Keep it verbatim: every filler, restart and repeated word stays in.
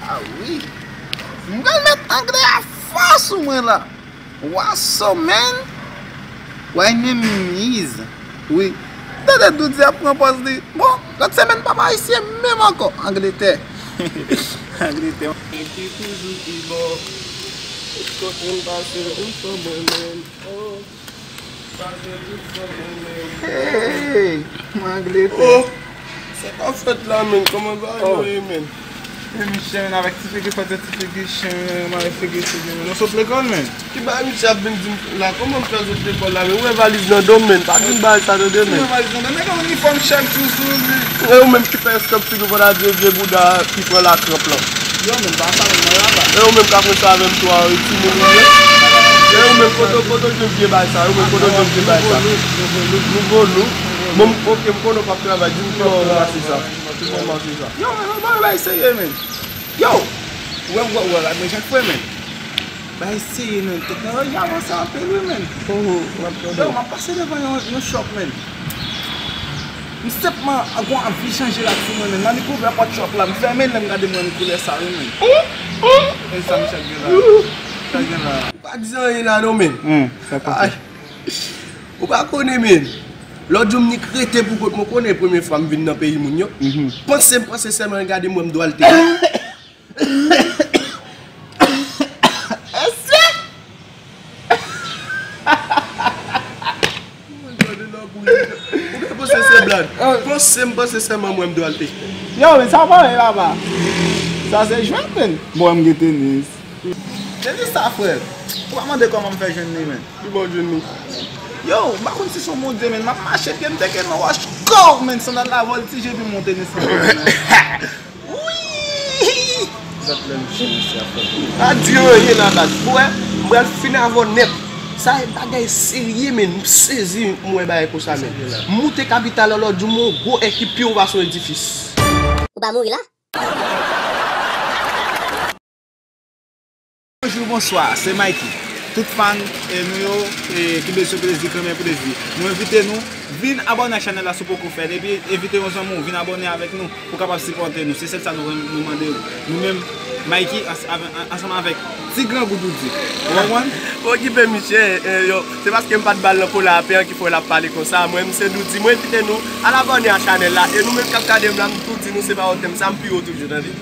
Ah wi. M pral met anglè a fò sou mwen la. Waso, man. Why name is? Wi. Tande Doudou ap pran pòz li. Bon, lòt semèn papa ayisyen menm ankò. Angletè. Angletè. Ki toujou pi bon. Tout moun pase tout sou mwen menm. Oh. Hey, Angletè. Oh, sa k ap fèt la, menn? Kòman bagay yo ye, menn? E Michel, menn, avèk ti figi fè ti figi chen, menn, avèk figi chen, menn. Nou sot lekòl, menn. Ki bagay Michel ap vin di m la? Kòman m fè sot lekòl la, menn? Ou wè valiz nan do m, menn. Pa di m bagay sa, tande, menn. Ki bagay valiz nan do m? Nèg an inifòm chak jou sou li. E ou menm ki fè eskanp figi w, fò ta di vye bouda ki pran lakranp lan. Yo, menn, pa sa, menn, mwen la, pa. E ou menm k ap ret avè m tou a, timoun ou ye? E ou menm, kote, kote w jwenn vye bagay sa? E ou menm, kote w jwenn vye bagay sa? Nouvo look. Bon, m, oke, m konnen w p ap travay, di m ki bò w ranmase sa? Ki bò w ranmase sa? Yo, menn, yon bagay serye, menn. Yo! Wè, wè, wè, wè, men jan k fè, menn. Bagay serye, menn. Teknoloji avanse anpil, wi, menn. Yo, m ap pase devan yon, yon shop, menn. M senpman gon anvi chanje la sou mwen, menn. M annik ouvè pòt shop la, m fèmen l, lè m gade m wè m koulè sa, wi, menn. E sa, m chak gen la. Chak gen la. Ou pa di anyen la, non, menn. Hmm, sa pase. Ay. Ou pa konnen, menn. Lòt jou, m nik rete pou kont mwen, konnen premye fwa m vin nan peyi moun yo. Mhm. Panse m panse sèlman, gade m wè m dwalte. Ou gen panse se blag. Panse m panse sèlman mwen m dwe al peke. Yo, men sa pa ye, papa. Sa se jwèt, men. Bon, m gen tenis. Tenis sa, frè. Ou pa mande kòman m fè jwenn li, men. Ki bò w jwenn li? Yo, m pa konn si se yon Bondye, men. M ap mache, pye m teke nan wòch, kow, men. Sandal la vòltije, epi m monte tenis la, men. Wi! Gad lè m chen mesye ap fè pou mwen. Pa di anyen la, baz. Ou wè, m pral fin avè w nèt. Sa e bagay serye, men. M sezi, m wè bagay konsa, men. M moute kapital la lòt jou, m wè yon gwo èk ki pi wo pase yon edifis. Ou pa mouri la? Bonjou, bonswa, se Mikey. Tout fan, eh, nou yo, eh, ki bezwen plezi, kanmen plezi. Nou envite nou, vin abòne a chanèl la si w poko fè l, epi envite yon zanmi w, vin abòne avèk nou, pou w kapab sipòte nou. Se sèl sa nou, nou mande w. Nou menm, Mikey, ans-, avè-, an-, ansanm avèk Ti Grangou Doudi. Ou konprann? Okipe misye, eh, yo, se paske m pa t ba l nan po la, apè an ki fè l ap pale konsa. Mwen, m se Doudi, mwen envite nou, al abòne a chanèl la, e nou menm k ap gade m la, m tou di nou se pa wotè m, sa m pi wo toujou, tande.